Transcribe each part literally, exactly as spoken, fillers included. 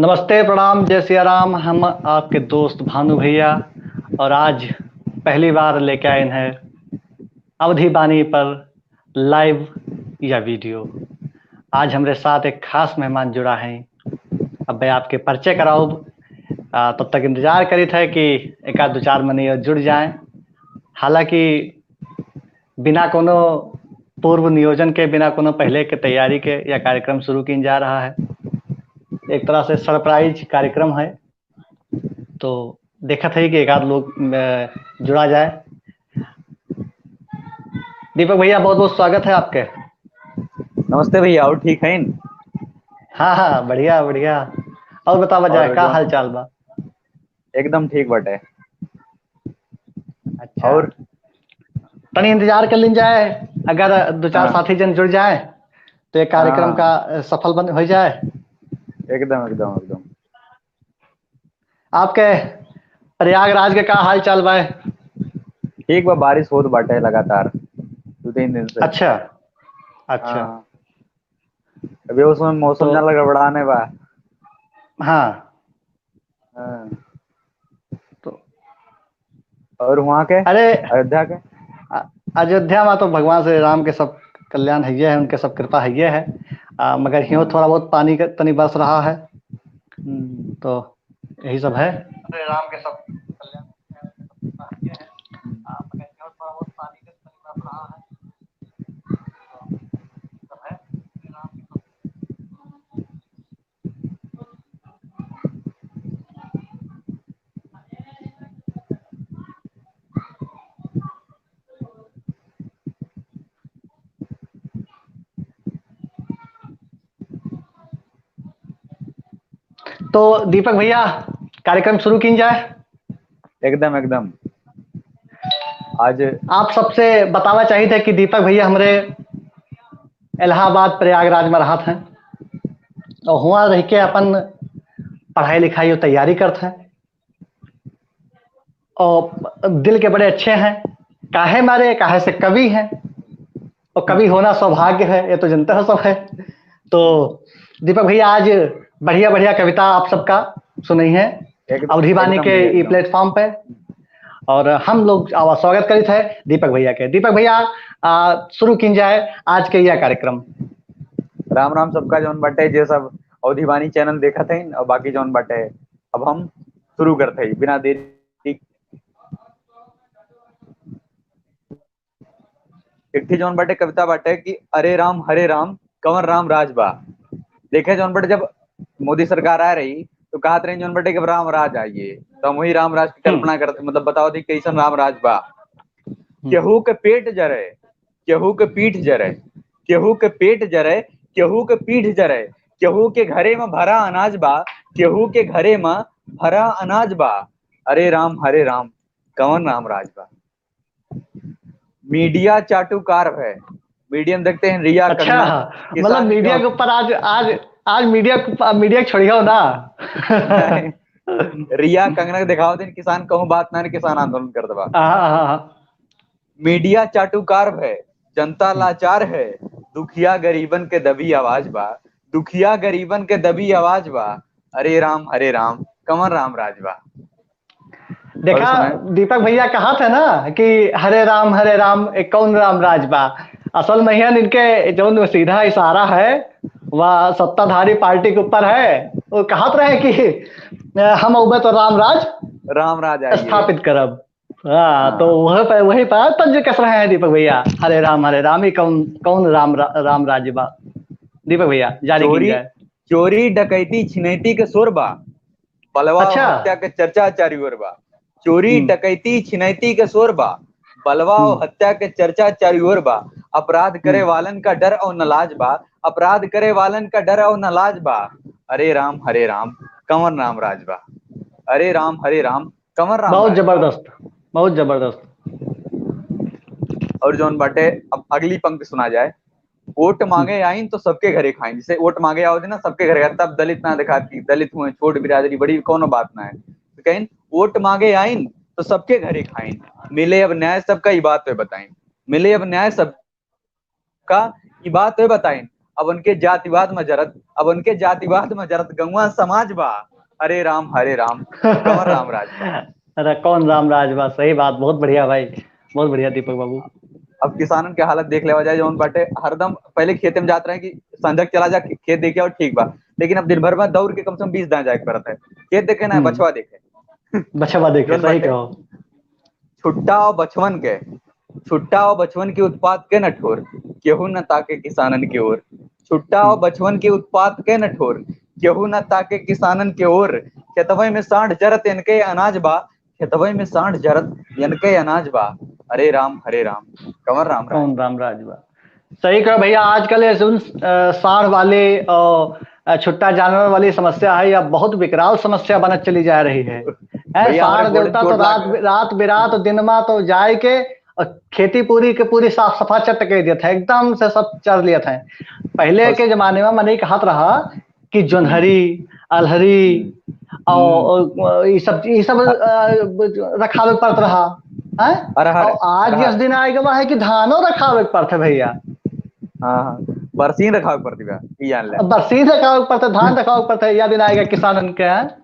नमस्ते, प्रणाम, जय सिया राम। हम आपके दोस्त भानु भैया, और आज पहली बार लेके आए हैं अवधी बानी पर live या video। आज हमरे साथ एक खास मेहमान जुड़ा है। अब मैं आपके परिचय कराउब, आ, तब तक इंतजार करित है कि एक आध दो चार मनई और जुड़ जाएं। हालांकि बिना कोनो पूर्व नियोजन के, बिना कोनो पहले के तैयारी के यह कार्यक्रम शुरू कीन जा रहा है। एक तरह से surprise कार्यक्रम है, तो देखत है कि एक आध लोग, अ, जुड़ा जाए। दीपक भैया, बहुत बहुत स्वागत है आपके। नमस्ते भैया, और ठीक हैं? हाँ, हाँ, बढ़िया, बढ़िया। और बतावा जाए, और का जो हाल चाल बा? एकदम ठीक बाटे। अच्छा। और? तनी इंतजार कर लीन जाए, अगर दो चार हाँ। साथी जन जुड़ जाए, तो ये कार्यक्रम हाँ। का, अ, सफल बन, हो जाए। एकदम, एकदम, एकदम। आपके प्रयागराज के का हाल चाल बा? ठीक बा, बारिश होत बाटे लगातार दो तीन दिन से। अच्छा, अच्छा। हाँ। अभी उसमें मौसम तो ज्यादा गड़बड़ाने बा। हाँ। हाँ। तो और वहाँ के? अरे, अयोध्या के? अ-, अयोध्या में तो भगवान श्री राम के सब कल्याण है, ये है, उनके सब कृपा है, ये है। आ, मगर हियों हम्म। थोड़ा बहुत पानी के तनी बरस रहा है। हम्म। तो यही सब है। श्री राम के सब कल्याण है, उनके सब कृपा है, ये है। आ, मगर हियों थोड़ा बहुत पानी के तनी बरस रहा है। तो यही सब है। श्री राम के सब तो दीपक भैया, कार्यक्रम शुरू कीन जाए। एकदम, एकदम। आज आप सबसे बतावा चाहित है कि दीपक भैया हमरे इलाहाबाद प्रयागराज में रहत हैं और हुआं रह के अपन पढ़ाई लिखाई और तैयारी करत हैं। और दिल के बड़े अच्छे हैं, काहे मारे, काहे से कवि हैं, और कवि होना सौभाग्य है, ये तो जनता सब है। तो दीपक भैया, आज बढ़िया बढ़िया कविता आप सबका सुनई है एकदम, अवधी बानी एकदम के भैया, ई एकदम। Platform पे, और हम लोग आवा स्वागत करित है दीपक भैया के। दीपक भैया, आ, शुरू कीन जाए आज के यह कार्यक्रम। राम राम सबका, जौन बाटे जे सब अवधी बानी channel देखत हैं और बाकी जौन बाटे, अब हम शुरू करत है बिना देरी। एक ठे जौन बाटे कविता बाटे कि अरे राम हरे राम, कवन राम राज बा। देखे जौन बाटे, जब मोदी सरकार आ रही तो कहत रही जौन बाटे कि अब राम राज आइए, तो हम वही राम राज की हम्म। कल्पना करत, मतलब बताओ थी कैसन राम राज बा। हम्म। केहू के पेट जरे, केहू के पीठ जरे, केहू के पेट जरे, केहू के पीठ जरे, केहू के घरे में भरा अनाज बा, केहू के घरे में भरा अनाज बा। अरे राम हरे राम, कवन राम राज बा। मीडिया चाटुकार है, मीडिया में देखते हैं रिया अच्छा, कंगना, मतलब किसान मीडिया के ऊपर आज, आज, आज मीडिया के ऊपर, मीडिया छोड़ियो ना। रिया कंगना के दिखाओ दिन, किसान कहूँ बात ना, किसान आंदोलन करत बा। हाँ, हाँ, हाँ। मीडिया चाटुकार है, जनता हम्म। लाचार है, दुखिया गरीबन के दबी आवाज बा, दुखिया गरीबन के दबी आवाज बा। अरे राम हरे राम, कवन राम राज बा। देखा, और सुनाए? दीपक भैया कहत है ना कि हरे राम, हरे राम, ए कौन राम राज बा। असल में हियन इनके जौन सीधा इशारा है, वह सत्ताधारी पार्टी के ऊपर है। वो कहत रहे कि, अ, हम उबे तो राम राज राम राज आइए। स्थापित करब। हाँ, हाँ। तो वह पे, वही पर तंज कस रहे हैं दीपक भैया। हरे राम, हरे राम, ये कौन, कौन राम रा-, राम राज्य बा? दीपक भैया, जारी चोरी, कीजिए। चोरी, डकैती, छिनैती के शोर बा। बलवा अच्छा। और हत्या के चर्चा चारी ओर बा। चोरी, हम्म। डकैती, छिनैती के शोर बा। बलवा और हम्म। हत्या के चर्चा चारी ओर बा। अपराध करे हम्म। वालन का डर और न लाज बा। अपराध करे वालन का डर और न लाज बा। अरे राम, हरे राम, कवन राम राज बा। अरे राम, हरे राम, कवन राम बहुत राज बा। जबरदस्त, बहुत जबरदस्त। और जौन बाटे, अब अगली पंक्ति सुना जाए। वोट मांगे हम्म। आइन तो सबके घरे खाइन। जैसे वोट मांगे आओ ना, सबके घरे, तब दलित ना दिखात कि दलित हुए, छोट बिरादरी बड़ी, कौनो बात ना है। तो कहिन, वोट मांगे आइन तो सबके घरे खाइन, मिले अब न्याय सबका, ई बात पे बताइन, मिले अब न्याय सबका, ई बात पे बताइन। अब उनके जातिवाद में जरत, अब उनके जातिवाद में जरत गौवा समाज बा। हरे राम, हरे राम, कौन राम राज बा? अरे कौन राम राज बा? सही बात, बहुत बढ़िया भाई, बहुत बढ़िया दीपक बाबू। अब किसानन के हालत देख लेवा जाए, जौन बाटे हरदम पहले खेते में जात रहे कि संझक चला जा, खेत देखे और ठीक बा, लेकिन अब दिन भर में दौड़ के कम से कम बीस दाएं जाए के पड़त है, खेत देखे ना, हम्म। बछवा देखे। बछवा देखे, जौन सही बाटे। कहो। छुट्टा और बछवन के, छुट्टा और बछवन के उत्पात के न ठोर, केहू न ताके किसानन के ओर। छुट्टा और हम्म। बछवन के उत्पात के न ठोर, केहू न ताके किसानन के ओर। खेतवे में सांड जरत इनके अनाज बा, खेतवे में सांड जरत इनके अनाज बा। हरे राम, हरे राम, कौन राम राज? कौन राम राज बा? सही कहा भैया, आजकल ये सुन, अ, सांड वाले और, अ, छुट्टा जानवर वाली समस्या है, या बहुत विकराल समस्या बनत चली जा रही है। हैं, भैया, हमारे सांड देवता तो गोरखपुर रात, लाग- रात बिरात दिन मा तो जाए के और खेती पूरी के पूरी साफ सफा चट के देत है, एकदम से सब चर लेत है। पहले और के जमाने में मनई कहत रहा कि जोन्हरी, अलहरी हम्म। और, हम्म। और ये सब, ये सब, अ, रखावे पड़त रहा, हैं? अरहर, और आज अरहर। यस दिन आए गवा है कि धानो रखावे के पड़त है भैया। हाँ, हाँ। बरसीन रखावे के पड़त बा, ई जान ले। बरसीन रखावे के पड़त है, धान रखावे के पड़त है, या दिन आएगा किसानन के, हैं?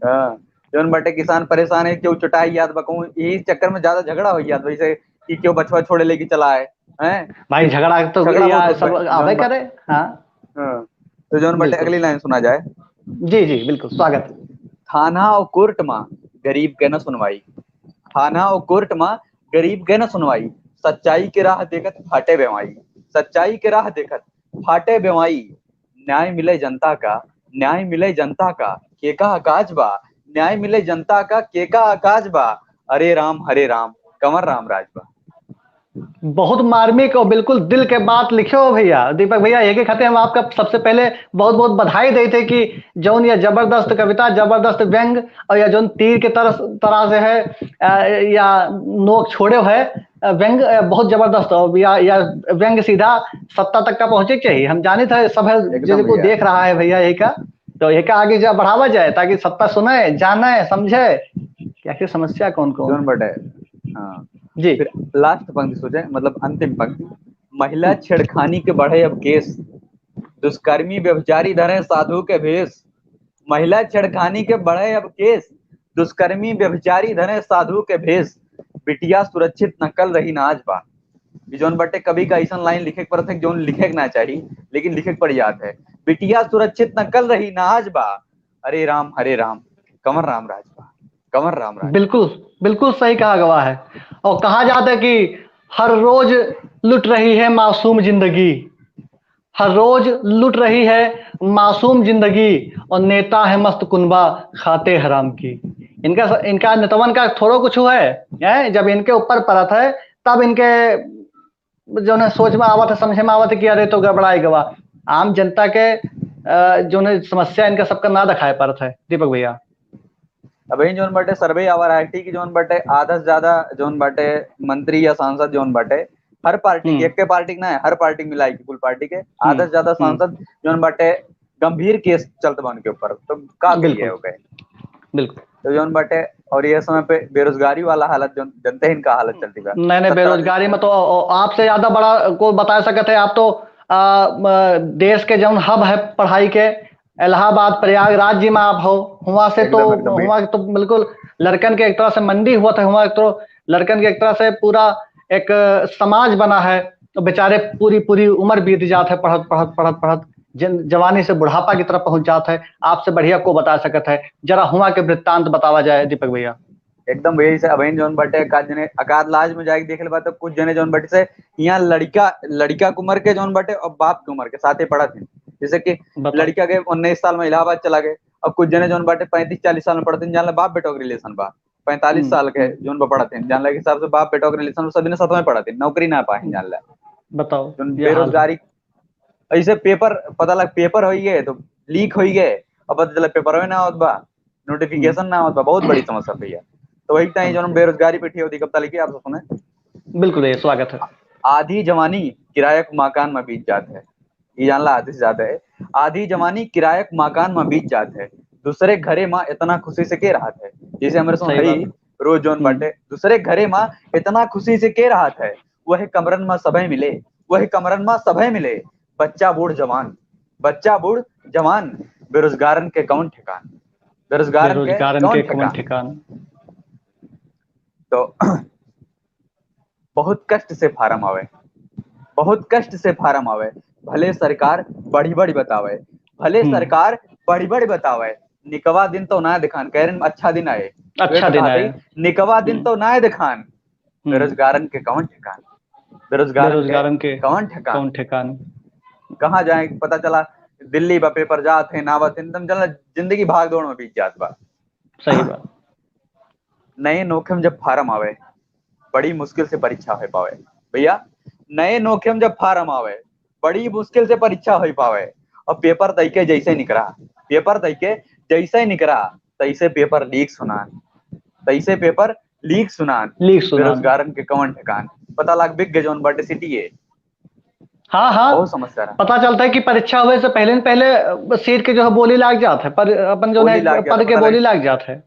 हाँ, जौन बाटे किसान परेशान है, केहू चुटाई जात बा, कहूँ यही चक्कर में ज्यादा झगड़ा हो जात बा, जैसे कि केहू बछवा छोड़े लेके चला है, हैं? भाई, झगड़ा तो झगड़ा या बहुत होत सब बा, आवे जौन बा-, करे, हाँ। हाँ। तो जौन बाटे बिल्कुल। अगली लाइन सुना जाए। जी, जी, बिल्कुल, स्वागत। थाना और कोर्ट मा गरीब के न सुनवाई, थाना और कोर्ट मा गरीब के न सुनवाई, सच्चाई के राह देखत फाटे बेवाई, सच्चाई के राह देखत फाटे बेवाई। न्याय मिले जनता का, न्याय मिले जनता का, के का अकाज बा, न्याय मिले जनता का, के का अकाज बा। हरे राम, हरे राम, कमर राम राज बा। बहुत मार्मिक और बिल्कुल दिल के बात लिखे हो भैया। दीपक भैया, यही खातिर हम आपका सबसे पहले बहुत बहुत बधाई देते कि जौन यह जबरदस्त कविता, जबरदस्त व्यंग और या जौन तीर के तरह, तरह से है, अ, या नोक छोड़े है, अ, व्यंग, अ, बहुत जबरदस्त हो या, या व्यंग सीधा सत्ता तक का पहुंचे के चाहिए। हम जानित है सब है, एकदम जैसे को भैया। देख रहा है भैया, यही का, तो यही का आगे जा बढ़ावा जाए ताकि सत्ता सुने, जाने, समझे कि आखिर समस्या कौन कौन जौन है। बटे, हाँ। जी। फिर लास्ट पंक्ति सोचे, मतलब अंतिम पंक्ति, महिला छेड़खानी के बढ़े अब केस, दुष्कर्मी व्यभिचारी धरे साधु के भेष, महिला छेड़खानी के बढ़े अब केस, दुष्कर्मी व्यभिचारी धरे साधु के भेष, बिटिया सुरक्षित न कल रही न आज बा। ई जौन बाटे कवि का अइसन लाइन लिखे के पड़त है, जौन लिखे के ना चाही, लेकिन लिखे के पड़ जात है। बिटिया सुरक्षित न कल रही न आज बा। हरे राम, हरे राम, कमर राम राज बा, कमर राम राज। बिल्कुल, बिल्कुल सही कहा गवा है। और कहा जाता है कि हर रोज लुट रही है मासूम जिंदगी, हर रोज लुट रही है मासूम जिंदगी, और नेता है मस्त कुनबा खाते हराम की। इनका, इनका नेतवन का थोड़ो कुछ है, हैं? जब इनके ऊपर परत है, तब इनके जौन है सोच में आवत है, समझे में आवत है कि अरे तो गड़बड़ाई गवा। आम जनता के, अ, जौन है समस्या इनका सबका ना दिखाई पड़त है, दीपक भैया। अबही जौन बाटे सर्वे आवर आईटी की जौन बाटे आधा से ज्यादा जौन बाटे मंत्री या सांसद जौन बाटे हर पार्टी के, हम्म। एक के पार्टी के ना है, हर पार्टी के मिलाई के, कुल पार्टी के हम्म, आधा से ज्यादा हम्म। सांसद जौन बाटे गंभीर केस चलत बा उनके ऊपर, तो का कही बिल्कुल। है ओके? बिल्कुल। तो जौन बाटे और ये समय पे बेरोजगारी वाला हालत जौन जनते ही इनका हालत चलती बा। नहीं, नहीं, सत्ता बेरोजगारी में तो आपसे ज्यादा बड़ा को बता सकते हैं आप तो, आ, म, देश के जौन हब है पढ़ाई के, इलाहाबाद, प्रयागराज जी में आप हो, हुआं से तो, एकदम, एकदम भैया। हुआं तो बिल्कुल लड़कन के एक तरह से मंडी हुआ था, हुआं तो लड़कन के एक तरह से पूरा एक समाज बना है। तो बेचारे पूरी, पूरी उम्र बीत जात है पढ़त, पढ़त, पढ़त, पढ़त, जन-, जवानी से बुढ़ापा की तरफ पहुंच जात है। आपसे बढ़िया को बता सकत है, जरा हुआं के वृत्तांत बतावा जाए दीपक भैया। एकदम भैया, जैसे अबहिन जौन बाटे, का जने अकाद लाज में जाके देख लेबा, तो कुछ जने जौन बाटे से यहाँ लड़का, लड़का के उम्र के जौन बाटे और बाप के उम्र के साथे पढ़त हैं। जैसे कि बता। लड़का के उन्नीस साल में इलाहाबाद चला गए, और कुछ जने जौन बाटे पैंतीस चालीस साल में पढ़त हैं, जान ले बाप बेटा के रिलेशन बा, पैंतालीस हम्म, साल के हम्म। जौन बा पढ़त हैं, जान ले के हिसाब से बाप बेटा के रिलेशन, सब दिन साथ में पढ़त हैं, नौकरी ना पाए, जान ले। बताओ, जौन ये हाल है। बेरोजगारी ऐसे पेपर पता लग, पेपर होई गए तो लीक होई गए, अब पता चला पेपर में ना आवत बा, नोटिफिकेशन हम्म। ना आवत बा, बहुत बड़ी समस्या भैया। तो वही टाइम जौन बेरोजगारी पे ठीक होती, कब तक आप सुने। बिल्कुल, ये स्वागत है। आधी जवानी किराया के मकान में बीत जात है, ये जानला आधी से ज्यादा है। आधी जवानी किराया के मकान में बीत जात है, दूसरे घरे में इतना खुशी से के रहत है, जैसे हमारे सुन सही रही बात। रोज जौन हम्म। बाटे, दूसरे घरे में इतना खुशी से के रहत है, वह कमरन में सभे मिले, वह कमरन में सभे मिले, बच्चा बूढ़ जवान, बच्चा बूढ़ जवान, बेरोजगारन के कौन ठेकान, बेरोजगारन के बेरोजगारन कौन के कौन ठेकान? ठेकान? तो बहुत कष्ट से फार्म आवे, बहुत कष्ट से फार्म आवे, भले सरकार बड़ी बड़ी बतावे, भले हम्म। सरकार बड़ी बड़ी बतावे, निकवा दिन तो ना दिखान, कह रहे अच्छा दिन आए, अच्छा दिन आए। निकवा दिन हम्म। तो ना दिखान, हम्म। बेरोजगारन के कौन ठेकान, बेरोजगारन के बेरोजगारन के कौन ठेकान? कौन ठेकान? कहाँ जाए पता चला, दिल्ली बा पेपर जात है, ना आवत है, एकदम चला जिंदगी भाग दौड़ में बीत जात बा। सही बात। नए नोखे में जब फार्म आवे, बड़ी मुश्किल से परीक्षा हो पावे। भैया, नए नोखे में जब फार्म आवे, बड़ी मुश्किल से परीक्षा हो पावे, और पेपर दई के जैसे निकरा, पेपर दई के जैसे निकरा, तैसे पेपर लीक सुनान, तैसे पेपर लीक सुनान। लीक सुनान। बेरोजगारन के कौन ठेकान? पता लाग बिक गए जौन बाटे सिटी है। हाँ, हाँ। बहुत समस्या रहा। पता चलता है कि परीक्षा हुए से पहले न पहले, अ, सीट के जो है बोली लाग जात है, पर अपन जो बोली है लाग जात पद है, के पता बोली लाग लाग जात है।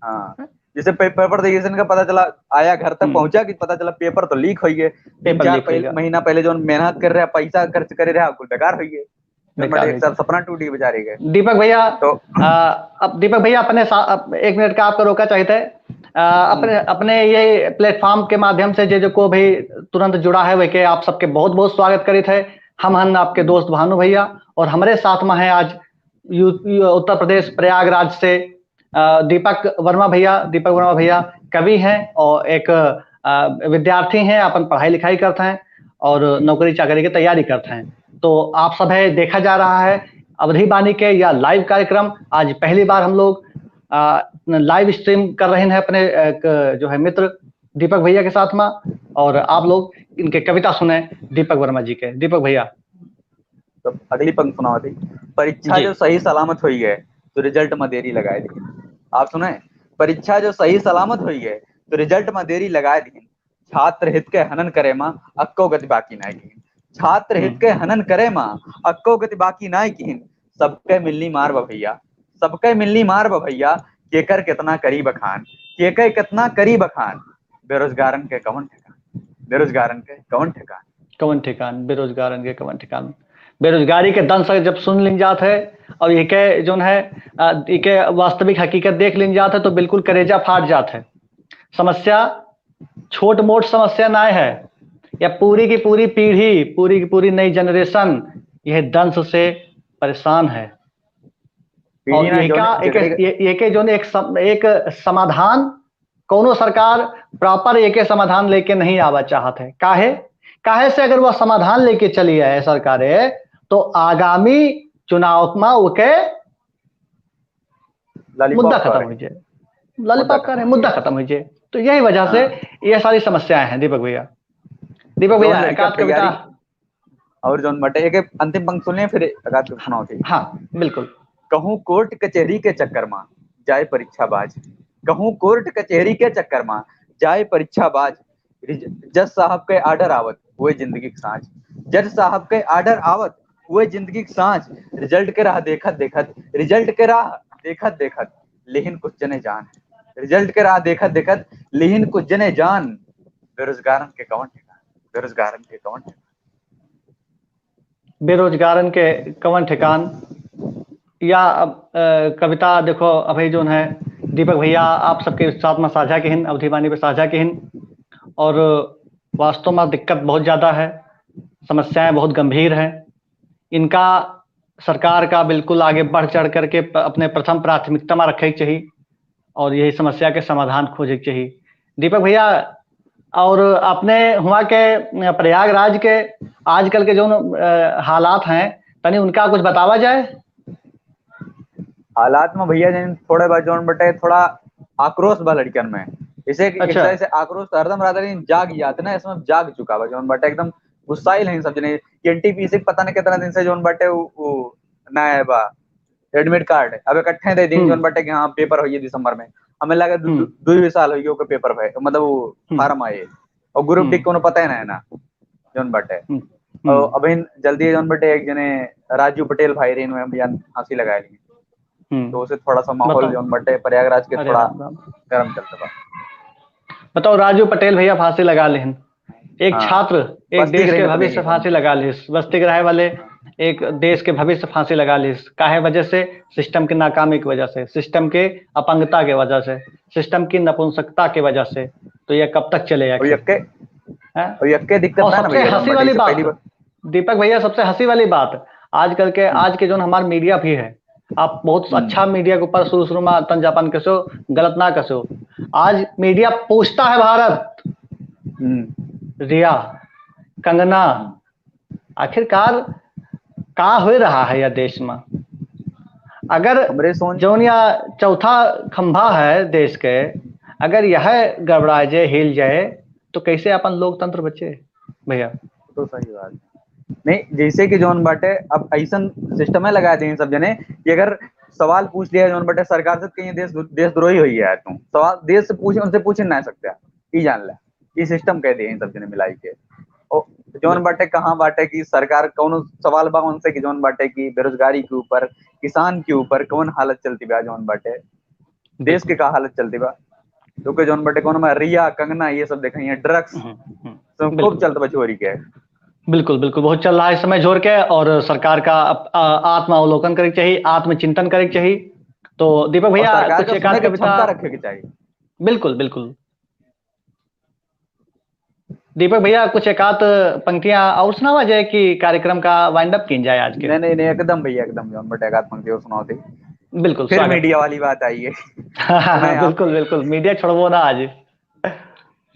हाँ, जैसे पे-, पेपर देखिए, इनका पता चला, आया घर तक हम्म। पहुंचा कि पता चला पेपर तो लीक हो गए। तीन पेपर चार लीक हो पहले, गया। महीना पहले जो मेहनत कर रहा, पैसा खर्च कर रहा, कुल बेकार हो गए। बेकार बड़े हो सब गया। सपना टूट गया बेचारे के। दीपक भैया, तो आ, अब दीपक भैया अपने सा-, अब एक मिनट का आपका रोका चाहिए थे। आ, अपने, हम्म। अपने ये प्लेटफॉर्म के माध्यम से जे जो को भी तुरंत जुड़ा है, वह के आप सबके बहुत बहुत स्वागत करित है। हम हन आपके हम्म। दोस्त भानु भैया और हमारे साथ में है आज यू-, यू-, उत्तर प्रदेश प्रयागराज से अ, दीपक वर्मा भैया, दीपक वर्मा भैया कवि हैं और एक, अ, विद्यार्थी हैं, अपन पढ़ाई लिखाई करत हैं और नौकरी चाकरी के तैयारी करत हैं। तो आप सब है, देखा जा रहा है अवधी बानी के या लाइव कार्यक्रम। आज पहली बार हम लोग, अ, लाइव स्ट्रीम कर रहे हैं अपने, अ, एक जो है मित्र दीपक भैया के साथ में, और आप लोग इनके कविता सुने दीपक वर्मा जी के। दीपक भैया। तो अगली पंक्ति सुनावत ही। परीक्षा जी। जो सही सलामत होई गए, तो रिजल्ट में देरी लगाए दी। आप सुने, परीक्षा जो सही सलामत होई गए, तो रिजल्ट में देरी लगाए दी। छात्र हित के हनन करे मा अक्को गति बाकी नाय किहिन। छात्र हित हम्म। के हनन करे मा अक्को गति बाकी नाय किहिन। सबके मिलनी मार बा भैया, सबके मिलनी मार बा भैया, केकर कितना करी बखान, केकर कितना करी बखान। बेरोजगारन के कवन ठेकान, बेरोजगारन के कवन ठेकान। कवन ठेकान, बेरोजगारन के कवन ठेकान। बेरोजगारी के दंश जब सुन लिन जात है और एके जौन है, अ, एके वास्तविक हकीकत देख लिन जात है, तो बिल्कुल करेजा फाट जात है। समस्या छोट मोट समस्या नाय है, या पूरी की पूरी पीढ़ी, पूरी की पूरी नई जनरेशन यह दंश से परेशान है। पीढ़ी और ना, एका, जौन एक, एक, एक, एक जौन एक सम-, एक समाधान, कौनो सरकार प्रॉपर एके समाधान लेके नहीं आवा चाहत है। काहे? काहे से अगर वह समाधान लेके चली आए सरकारे, तो आगामी चुनाव में ओके लॉलीपॉप मुद्दा खत्म करे। हो जाए, मुद्दा लॉलीपॉप खत्म करे, हो मुद्दा जाए। खत्म हो जाए। तो यही वजह से हाँ। ये सारी समस्याएं हैं, दीपक भैया। दीपक भैया, जौन लड़का एक आध कविता। तैयारी और जौन बटे, एक, एक अंतिम पंक्ति सुनिए, फिर एक आध सुनाओ थी। हाँ, बिल्कुल। कहूँ कोर्ट कचहरी के चक्कर मा जाए परीक्षा बाज, कहूँ कोर्ट कचहरी के चक्कर मा जाए परीक्षा बाज, रिज-, जज साहब के ऑर्डर आवत हुए जिंदगी के साँझ, जज साहब के ऑर्डर आवत हुए जिंदगी के साँझ, रिजल्ट के राह देखत देखत, रिजल्ट के राह देखत देखत, लेकिन कुछ जने जान, रिजल्ट के राह देखत देखत, लेकिन कुछ जने जान, बेरोजगारन के कवन ठेकान, बेरोजगारन के कवन ठेकान। बेरोजगारन के कवन ठेकान। या, अ, कविता देखो, अभी जौन है, दीपक भैया आप सबके साथ में साझा किहिन, अवधी बानी पे साझा किहिन, और वास्तव में दिक्कत बहुत ज्यादा है, समस्याएं बहुत गंभीर हैं। इनका सरकार का बिल्कुल आगे बढ़ चढ़ करके प-, अपने प्रथम प्राथमिकता में रखे के चाहिए और यही समस्या के समाधान खोजे के चाहिए। दीपक भैया, और अपने हुआ के, अ, प्रयागराज के आजकल के जौन, अ, हालात हैं, तनी उनका कुछ बतावा जाए। हालात में भैया जन थोड़े बा जौन बटे थोड़ा आक्रोश बा लड़कियन में। इसे एक अच्छा। तरह से आक्रोश तो हरदम रहता, लेकिन जाग जात ना, इसमें जाग चुका बा जौन बटे एकदम गुस्साइल हैं सब जने। एनटीपीसी पता नहीं कितना दिन से जौन बटे उ, उ ना आए बा एडमिट कार्ड, अब इकट्ठे दे दिन हम्म। जौन बटे कि हाँ पेपर होइए दिसंबर में। हमें लगा दु-, हम्म। दु-, दुई साल होइए ओके पेपर भए, मतलब वो हम्म। फार्म आए और ग्रुप डी हम्म। कोनो पता ही ना है ना जौन बटे। हम्म। और हम्म। अभी जल्दी जौन बटे एक जने राजू पटेल भाई रहे, इन्होंने भी फांसी लगा ली। हम्म। तो उसे थोड़ा सा माहौल बताओ। जौन बटे प्रयागराज के अरे थोड़ा राम राम। गरम चलता बा। बताओ, राजू पटेल भैया फांसी लगा लेहन। एक हाँ। छात्र एक बस्ती देश के के रहे भविष्य बस्ती फांसी लगा लिस, बस्ती के रहे वाले एक देश के भविष्य फांसी लगा लिस। काहे वजह से? सिस्टम के नाकामी की वजह से, सिस्टम के अपंगता के वजह से, सिस्टम की नपुंसकता के वजह से। तो ये कब तक चलेगा और आखिर? यक्के, हैं? और यक्के दिक्कत और ना ना सबसे भैया, हंसी नंबर वाली एक से बात, पहली बार दीपक भैया, सबसे हंसी वाली बात, आजकल के, हम्म। आज के जो हमार मीडिया भी है, आप बहुत हम्म। अच्छा मीडिया के ऊपर शुरू शुरू में तंज आपन कसो, गलत ना कसो। आज मीडिया पूछता है भारत, हम्म। रिया, कंगना, हम्म। आखिरकार का हो रहा है यह देश में? अगर हमरे सोच जौन या चौथा खंभा है देश के, अगर यह गड़बड़ा जाए, हिल जाए, तो कैसे अपन लोकतंत्र बचे भैया? तो सही बात। नहीं, जैसे कि जौन बाटे, अब ऐसन सिस्टम है लगा दे सब जने कि अगर सवाल पूछ लिया जौन बाटे सरकार से, तो कहीं देश, देशद्रोही होई है तू। सवाल देश से पूछे, उनसे पूछे ना सकते, ई जान ले, ई सिस्टम कह दे सब जने मिलाई के। ओ, जौन बाटे, कहाँ बाटे कि सरकार कौनो सवाल बा उनसे कि जौन बाटे कि बेरोजगारी के ऊपर, किसान के ऊपर कौन हालत चलती बा, जौन बाटे देश के का हालत चलती बा, तो के जौन बाटे कौन में रिया, कंगना, ये सब देखे हैं, ड्रग्स हम्म, हम्म, तो खूब बिल्कुल। चलत बा छोरी के। बिल्कुल, बिल्कुल, बहुत चल रहा है इस समय झोर के, और सरकार का अप-, आ-, आत्मावलोकन करे के चाहिए, आत्मचिंतन करे के चाहिए। तो दीपक और भैया, सरकार कुछ का एकाध सुने के कविता क्षमता रखे के चाहिए। बिल्कुल, बिल्कुल। दीपक भैया, कुछ एकाध पंक्तियां और सुनावा जाए कि कार्यक्रम का वाइंड अप कीन जाए आज के। नहीं, नहीं, नहीं, एकदम भैया, एकदम, जौन बटे एकाध पंक्ति और सुनाओ थे। बिल्कुल, फिर स्वागत। मीडिया वाली बात आई है। हाँ, हाँ, बिल्कुल, बिल्कुल, मीडिया छोड़बो ना आज।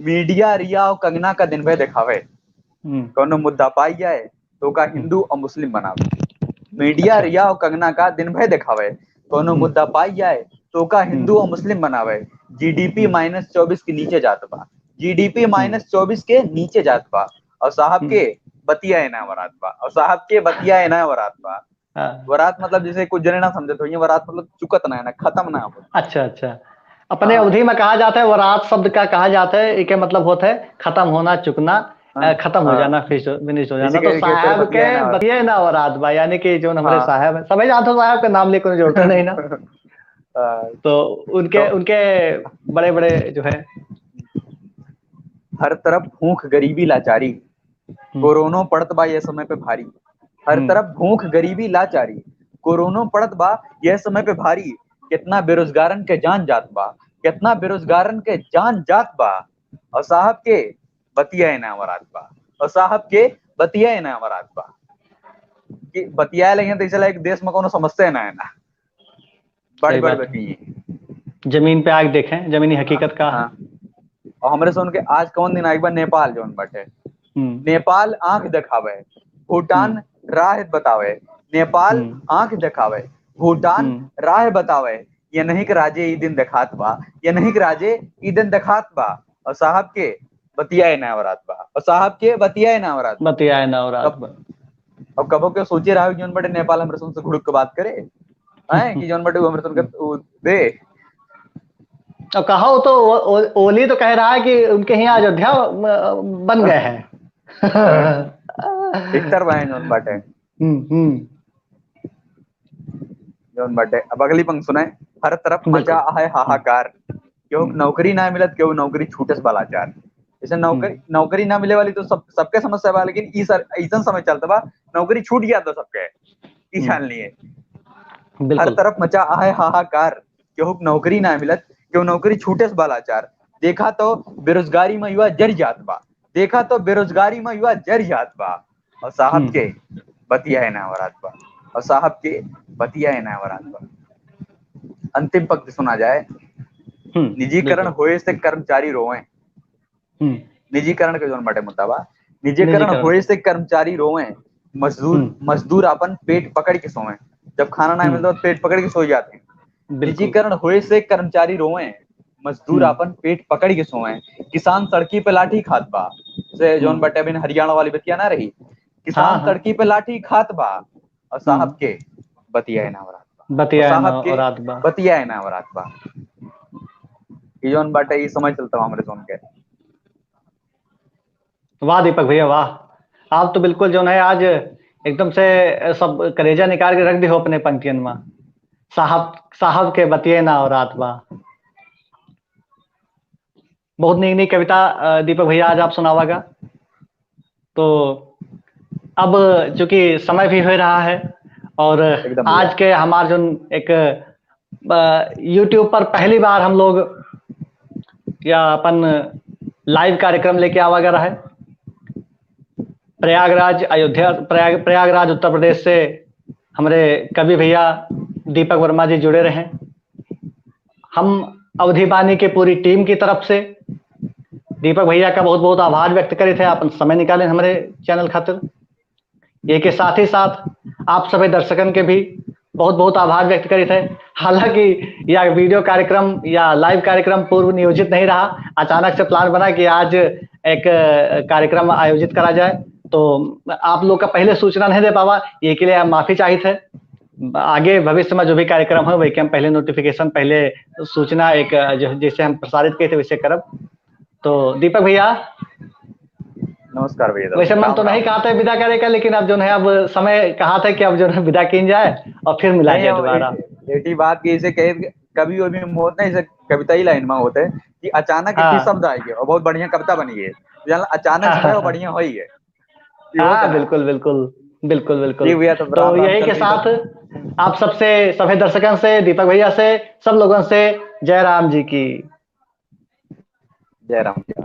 मीडिया रिया और कंगना का दिन भर दिखावे, हम्म। कौनो मुद्दा पाई जाए, तो का हम्म। हिंदू और मुस्लिम बनावे। मीडिया अच्छा। रिया और कंगना का दिन भर दिखावे, कौनो हम्म। मुद्दा पाई जाए, तो का हिंदू हम्म। और मुस्लिम बनावे। जीडीपी हम्म। माइनस चौबीस के नीचे जात बा, जीडीपी हम्म। माइनस चौबीस के नीचे जात बा, और साहब हम्म। के बतिया ना वरात बा, और साहब के बतिया ना वरात बा। हाँ। वरात मतलब जैसे कुछ जने ना समझत होइए, वरात मतलब चुकत ना है ना, खत्म ना हो। अच्छा, अच्छा। अपने हाँ। अवधी में कहा जाता है, वरात शब्द का कहा जाता है, एके मतलब होता है खत्म होना, चुकना, हाँ, अ, खत्म हो हाँ। जाना, फिनिश हो, फिनिश हो जाना। इसी के, तो इसी के साहब बतिया के ना वरात। बतिया ना वरात बा, यानी कि जो हमारे हाँ। साहब हैं, सभी जानते हो साहब का नाम लेकर जरूरत नहीं ना। हाँ। तो उनके, तो उनके बड़े-बड़े जो है। हर तरफ भूख, गरीबी, लाचारी, हम्म। कोरोनो पड़त बा ये समय पे भारी। हर हम्म। तरफ भूख, गरीबी, लाचारी, कोरोनो पड़त बा यह समय पे भारी। कितना बेरोजगारन के जान जात बा, कितना बेरोजगारन के जान जात बा। और साहब के बतिया ना वरात बा, और साहब के बतिया ना वरात बा। कि बतिया लगे तो ऐसा लगे देश में कोनो समस्या ना है ना। बड़ी सही बड़ी बात है। बतिया। जमीन पे आके देखें, जमीनी हकीकत का है। हाँ। और हमरे से उनके आज कौन दिन आइक बा, नेपाल जौन बाटे। हम्म। नेपाल आंख देखावे, भूटान हम्म। राह बतावे। नेपाल हम्म। आंख देखावे, भूटान हम्म। राह बतावे। ये नहीं कि राजे ई दिन देखात बा, ये नहीं कि राजे ई दिन देखात बा। और साहब के बतियाए ना वरात बा, और साहब के बतियाए ना वरात बा। बतियाए ना वरात अब, बा। अब कबो के सोचे रहा जौन बाटे नेपाल हमरे से उनसे घुड़क के बात करे, हैं, कि जौन बाटे वो हमरे से उनके, वो दे। और कहा हो तो ओ-, ओ-, ओली तो कह रहा है कि उनके यहाँ अयोध्या, म-, बन गए हैं। भीतर बाएं जौन बाटे। हम्म, हम्म। जौन बाटे। अब अगली पंक्ति सुनाए। हर तरफ बिल्कुल। मचा है हाहाकार। केहू हम्म। नौकरी ना मिलत, केहू नौकरी छूटे से बलाचार। जैसे नौकरी, हम्म। नौकरी ना मिले वाली तो सब, सबके समस्या बा, लेकिन ई सर, ऐसन समय चलत बा, नौकरी छूट गया तो सबके। ई हम्म। जान लिए। बिल्कुल। हर तरफ मचा है हाहाकार। केहू नौकरी ना मिलत, केहू नौकरी छूटे से बलाचार। देखा तो बेरोजगारी में युवा जर जात बा, देखा तो बेरोजगारी में युवा जर जात बा। और साहब हम्म। के बतिया है ना वरात बा, और साहब के बतिया है ना वरात बा। अंतिम पंक्ति सुना जाए। हम्म, निजीकरण बिल्कुल। होए से कर्मचारी रोए। हम्म। निजीकरण के जौन बाटे मुद्दा बा, निजीकरण निजीकरण। होए से कर्मचारी रोए, मजदूर, हम्म। मजदूर अपन पेट पकड़ के सोए। जब खाना ना हम्म। मिलता तो पेट पकड़ के सो जाते हैं। बिल्कुल। निजीकरण होए से कर्मचारी रोए, मजदूर हम्म। अपन पेट पकड़ के सोए। किसान सड़की पे लाठी खात बा, से जौन हम्म। बाटे अभी हरियाणा वाली बतिया ना रही, किसान हाँ, हाँ। सड़की पे लाठी खात बा, और साहब हम्म। के बतिया ना वरात बा। बतिया और साहब ना के वरात बा। बतिया ना वरात बा। ई जौन बाटे, ई समझ चलता हमरे जौन के। वाह दीपक भैया, वाह। आप तो बिल्कुल जौन है आज एकदम से सब करेजा निकाल के रख दे हो अपने पंक्तियन में। साहब, साहब के बतिये ना औरात बा। बहुत नीक, नीक कविता, अ, दीपक भैया आज आप सुनावागा। तो अब चूंकि समय भी हो रहा है और एकदम भैया। आज के हमार जोन एक, अ, YouTube पर पहली बार हम लोग या अपन live कार्यक्रम लेके आवा गया है। प्रयागराज, अयोध्या, प्रयाग-, प्रयागराज, उत्तर प्रदेश से हमारे कवि भैया दीपक वर्मा जी जुड़े रहे। हम अवधी बानी के पूरी team की तरफ से दीपक भैया का बहुत बहुत आभार व्यक्त करित है, अपन समय निकाले हमारे channel खातिर। ये के साथ ही साथ आप सभी दर्शकन के भी बहुत बहुत आभार व्यक्त करित है। हालांकि यह video कार्यक्रम या live कार्यक्रम पूर्व नियोजित नहीं रहा, अचानक से plan बना कि आज एक, अ, कार्यक्रम आयोजित करा जाए, तो आप लोग का पहले सूचना नहीं दे पावा, ये के लिए हम माफी चाहित है। आगे भविष्य में जो भी कार्यक्रम हो, वही के हम पहले notification, पहले सूचना एक, अ, जो, जैसे हम प्रसारित किए थे, वैसे करब। तो दीपक भैया, नमस्कार भैया, वैसे मन राम तो राम। नहीं कहा था विदा करे का, लेकिन अब जो है, अब समय कहा था कि अब जो है विदा कीन जाए और फिर मिला नहीं, जाए अब दोबारा। एक, एक ही बात कि इसे कहे, कभी वो भी मौत नहीं, इसे कविता ही line में होते हैं कि अचानक हाँ। इतनी शब्द आई है और बहुत बढ़िया कविता बनी है। जान, अचानक से हाँ। बढ़िया हुई है। ये हाँ, होता है। बिल्कुल, बिल्कुल, बिल्कुल, बिल्कुल। जी भैया, तो तो राम राम, यही के चलती साथ बात। आप सबसे, सभी दर्शकन से, दीपक भैया से, सब लोगन से जय राम जी की। जय राम जी।